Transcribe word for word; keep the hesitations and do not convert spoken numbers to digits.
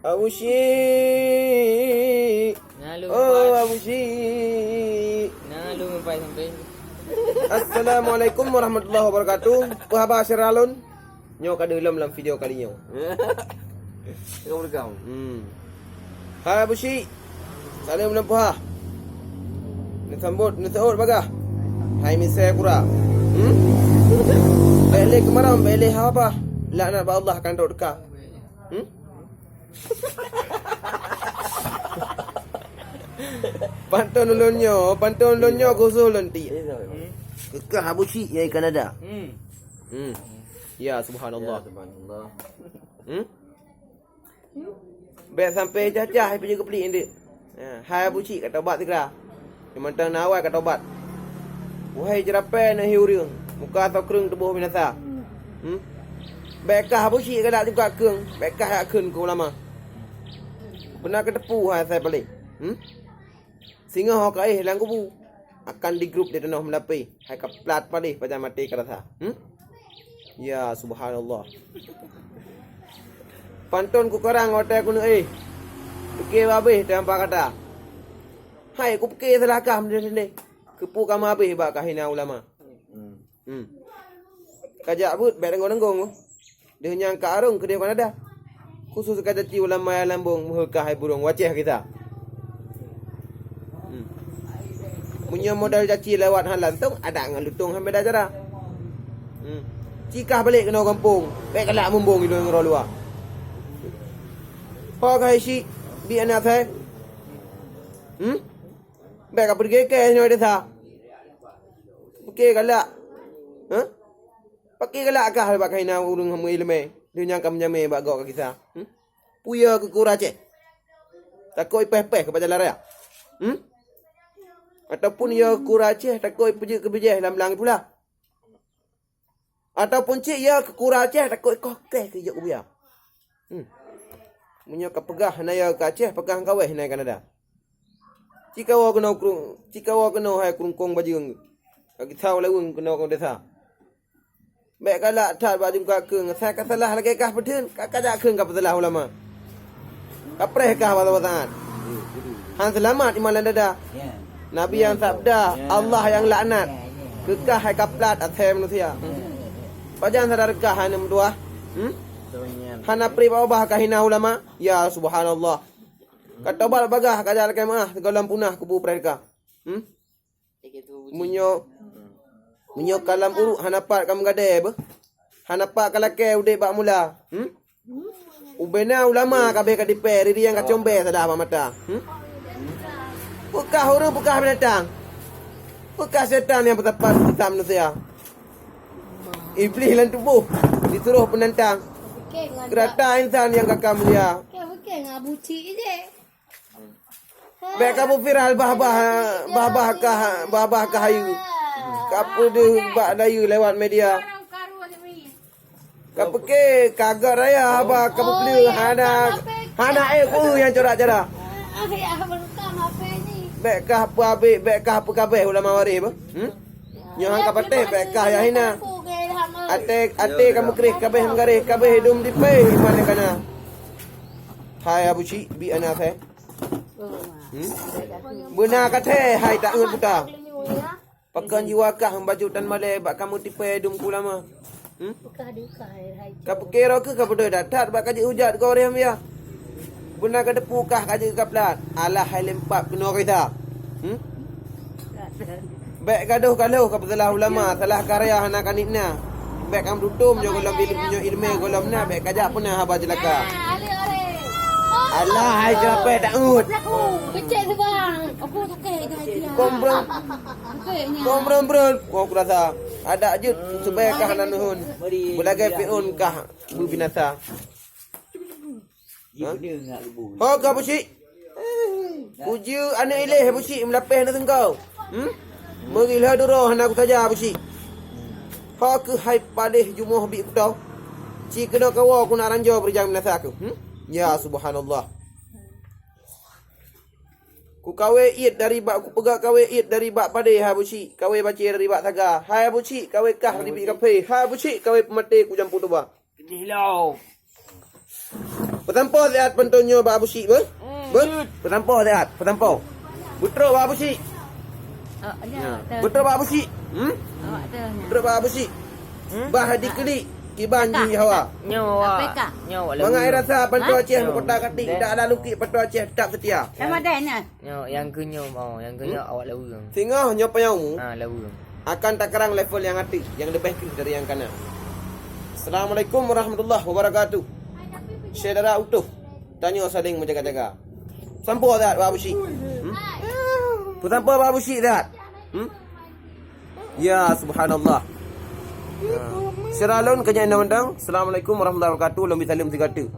Abu Syik. Nah, lu Oh, Abu Syik. Nah, lu sampai sampai. Assalamualaikum warahmatullahi wabarakatuh. Apa haba Syiralun? Nyoe ka deuh lom lam video kali nyoe. Rekam, rekam. Hmm. Hai Abu Syik. Saleuem lom puha. Neusambot, neuseuôt bagah. Hai misé kura. Hmm? Bèk lé keumarôm, bèk lé haba. Laknat bak Allah akan rot ka. Hmm? Pantôn ulôn nyoe, pantôn ulôn nyoe khusos lôn tiek. Keu kah Abu Syik nyang di Kanada. Hmm. Hmm. Ya subhanallah. Ya subhanallah. Hmm? Bèk sampai cah-cah peujeuet keupeue indeuk. Ha, hai Abu Syik ka tobat sigra. Nyang mantong na awai ka tobat. Wahai jeurapée neuh hi ureueng, muka soe kreueng tuboh binasa. Hmm? Bèk kah Abu Syik galak juga keueng, bèk kah jak kheun keu ulama. Beuna kateupeue hai asai paléh. Hmm? Singoh ho ka éh lam kubu, akan di grup di tanoh meulapée, hai ka plat paléh pajan maté ka rasa. Hmm? Ya subhanallah. Pantôn kukarang watée kuneuéh. Pike babeh teuampa kata. Hai kupike salah kah meudeh-deh. Keupeue kamoe habéh bak kahina ulama. Hmm. Kajak beuet bèk deunggong-deunggong. Deuh nyang ka arong keudeh Kanada. Khusos ka jaci ulama nyang lambong meuheuka hai burông waceh kita. Hmm. Meunyoe modal jaci lewat han langsong, adak ngon lutông han beda cara. Hmm. Cikah balek keunoe gampông, bèk galak mumbông ilôn ngon roh luwa. Ho ka hai Syik, bi aneuk asai. Hmm? Bèk ka peudeuke kèe nyoe desa. Oke galak. Hah? Pake galak kah bak kahina ureueng meuileumé, deuh nyang ka meunyamé bak gok ka gisa. Hmm? Peue yö keu kura Aceh? Takot ipéh-péh keu pajalan raya. Hmm? Ataupun yö keu kura Aceh takot ipeujeuet keu bijéh lam blang pula. Ataupun cit yö keu kura Aceh takot ikoh kèe keu jok keu buya. Hmm. Meunyoe ka peugah hana yö keu Aceh, peugah kawéh hana Kanada. Cit kawoe keunoe kru-, cit kawoe keunoe hai keurungkong bajeueng. Ka gisa ulaweueng keunoe keu desa. Bèk galak that bak jungka keueng, asai ka salah lagèe kah peutheun, ka kajak kheun ka peusalah ulama. Ka preh kah basa-basa nyan. Han seulamat iman lam dada. Nabi nyang sabda, Allah nyang laknat. Keu kah hai ka plat asai manusia. Pajan sadar kah hai aneuk meutuwah? Hmm? Hana pri babah kah hina ulama? Ya subhanallah. Ka tobat bagah kajak lakèe meu'ah sigohlom punah kubu preh kah. Hmm? Meunyoe, meunyoe ka lam uruek hana pat ka meugadée beuh. Hana pat ka lakée udeb bak mula. Hmm? Ubena ulama ka abéh ka dipée, riri nyang ka combée sadah bak mata. Hmm? Peukah ureuëng, peukah binatang. Peukah setan nyang peusapat teutab manusia. Iblih lam tuboh, jituroh peunantang. Keurata insan nyang ka ka mulia. Bèk ka beuviral bah-bah, bah-bah kah, bah-bah kah hayeue. Ka peudeuh bak dayeue lewat media. Ka peuke ka agak raya haba ka beupeuleueh hana, hana éh peue nyang corak cara. Bèk kah peuabéh, bèk kah peukabéh ulama waréh beuh. Hmm? Nyoe han ka patéh bèk kah nyang hina. Até, até ka meukreh kabéh meugaréh kabéh dum dipée iman nyang kana. Hai Abu Syik, bi aneuk asai. Hmm? Beuna ka thée hai taeuet buta. Pakon jiwa kah bacut tan malée bak kamoe tipée dum keu ulama. Hmm? Ka peuke roh keuh ka beudôh that-that bak ka jeuet hujat keu ureuëng biya. Beuna ka teupeue kah ka jeuet ka plat. Alah hai lempap keunoe kisa. Hmm? Bèk gadoh ka lhôh ka peusalah ulama, salah karya hana ka nikna. Bèk ka meututom nyoe gohlom ilm-, nyoe ileumé gohlom na, bèk ka jak peuna haba ceulaka. Alah hai ceurapée taeuet. Kombrong. Kombrong-brong. Kau kurasa. Adak jeuet seubée kah hana neuhon. Beulagée Fir'aun kah beubinasa. Ha? Ho kah Abu Syik? Kujeuet aneuk iléh Abu Syik meulapéh aneuk seungkau. Hmm? Meuri lheueh duroe hana kusaja Abu Syik. Ho keuh hai padeh jumoh bit kuto. Ci keunoe kawoe kunak ranjo beurijang binasa keuh. Hmm? Ya subhanallah. Kukawé iet dari bak, kupeugah kawé iet dari bak padé, hai Abu Syik, kawé bacé dari bak saga, hai Abu Syik, kawé kah dari bit kaphé, hai Abu Syik, kawé peumaté kujampu tuba. Keudeh lom. Peusampoe siat pantôn nyoe bak Abu Syik beuh? Beuh? Peusampoe siat, peusampoe. Beutrok bak Abu Syik. Beutôi bak Abu Syik. Hmm? Beutôi bak Abu Syik. Bah diklik kiban jih hawa. Nyoe awak. Nyoe awak. Mangat rasa pantôn Aceh meukuta kati, dak ada lukik pantôn Aceh tetap setia. Sama dah ni. Nyoe yang keunyoe, oh, yang keunyoe awak laweue. Singoh nyoe panyang. Ha, laweue. Akan takarang level yang atas, yang lebih tinggi dari yang kana. Assalamualaikum warahmatullahi wabarakatuh. Syedara utuh, tanyoe saling menjaga-jaga. Sampoe siat bak Abu Syik. Hmm? Peusampoe bak Abu Syik siat. Hmm? Ya subhanallah. Ya. Syedara lôn keujak undang-undang. Assalamualaikum warahmatullahi wabarakatuh. Lôn bi saleuem sigoe teuk.